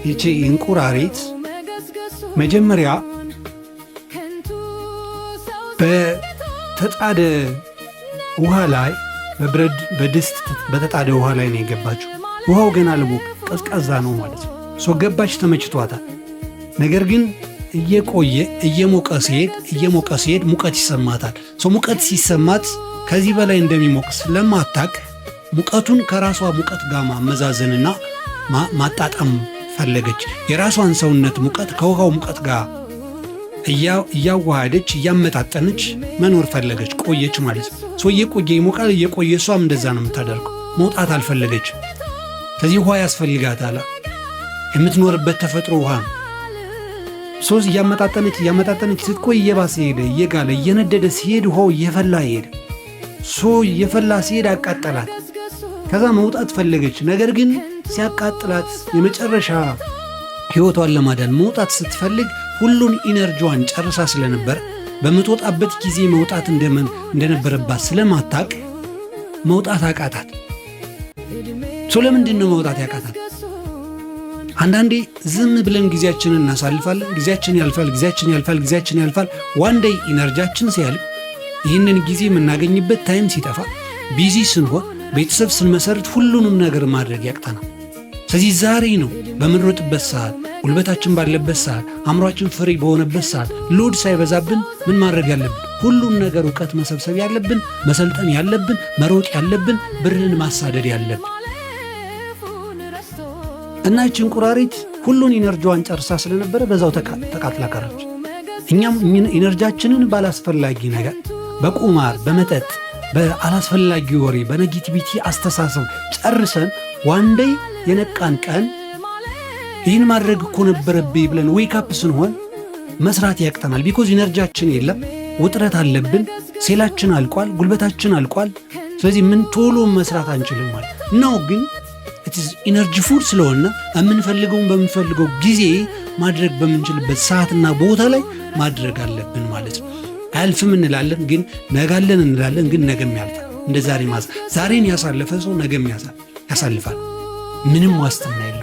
ይቺ እንቁራሪት መጀመሪያ በተጣደ ውሃ ላይ፣ በብረት በድስት በተጣደ ውሃ ላይ ነው የገባችው። ውሃው ገና አልሞቀ፣ ቀዝቃዛ ነው ማለት ነው። So ገባች፣ ተመችቷታል። ነገር ግን እየቆየ እየሞቀ ሲሄድ፣ እየሞቀ ሲሄድ ሙቀት ይሰማታል። So ሙቀት ሲሰማት ከዚህ በላይ እንደሚሞቅ ስለማታቅ ሙቀቱን ከራሷ ሙቀት ጋር ማመዛዘንና ማጣጣም ፈለገች። የራሷን ሰውነት ሙቀት ከውሃው ሙቀት ጋር እያዋሃደች፣ እያመጣጠነች መኖር ፈለገች፣ ቆየች ማለት ነው። So እየቆየ ይሞቃል፣ እየቆየ እሷም እንደዛ ነው የምታደርገው። መውጣት አልፈለገች። ስለዚህ ውሃ ያስፈልጋታል። የምትኖርበት ተፈጥሮ ውሃ ነው። So እያመጣጠነች እያመጣጠነች ስትቆይ እየባሰ ሄደ፣ እየጋለ እየነደደ ሲሄድ ውሃው እየፈላ ሄደ። So እየፈላ ሲሄድ አቃጠላት። ከዛ መውጣት ፈለገች። ነገር ግን ሲያቃጥላት የመጨረሻ ሕይወቷን ለማዳን መውጣት ስትፈልግ ሁሉን energy ዋን ጨርሳ ስለነበር፣ በምትወጣበት ጊዜ መውጣት እንደነበረባት ስለማታቅ መውጣት አቃታት። So ለምንድን ነው መውጣት ያቃታት? አንዳንዴ ዝም ብለን ጊዜያችንን እናሳልፋለን። ጊዜያችን ያልፋል፣ ጊዜያችን ያልፋል፣ ጊዜያችን ያልፋል። One day energy ያችን ሲያልቅ፣ ይህንን ጊዜ የምናገኝበት time ሲጠፋ፣ busy ስንሆን፣ ቤተሰብ ስንመሰርት ሁሉንም ነገር ማድረግ ያቅተናል። ስለዚህ ዛሬ ነው በምንሮጥበት ሰዓት፣ ጉልበታችን ባለበት ሰዓት፣ አእምሯችን free በሆነበት ሰዓት፣ load ሳይበዛብን ምን ማድረግ ያለብን? ሁሉን ነገር እውቀት መሰብሰብ ያለብን፣ መሰልጠን ያለብን፣ መሮጥ ያለብን፣ ብርን ማሳደድ ያለብን። እና ይህች እንቁራሪት ሁሉን energy ዋን ጨርሳ ስለነበረ በዛው ተቃጥላ ቀረች። እኛም energy ያችንን ባላስፈላጊ ነገር፣ በቁማር፣ በመጠጥ፣ በአላስፈላጊ ወሬ፣ በ negativity አስተሳሰብ ጨርሰን one day የነቃን ቀን ይህን ማድረግ እኮ ነበረብኝ ብለን wake up ስንሆን መስራት ያቅተናል። Because energy ያችን የለም፣ ውጥረት አለብን፣ ሴላችን አልቋል፣ ጉልበታችን አልቋል። ስለዚህ ምን ቶሎ መስራት አንችልም ማለት ነው። ግን energy full ስለሆነ የምንፈልገውን በምንፈልገው ጊዜ ማድረግ በምንችልበት ሰዓትና ቦታ ላይ ማድረግ አለብን ማለት ነው። አያልፍም እንላለን፣ ግን ነጋለን እንላለን፣ ግን ነገም ያልፋል። እንደ ዛሬ ዛሬን ያሳለፈ ሰው ነገም ያሳልፋል። ምንም ዋስትና የለውም።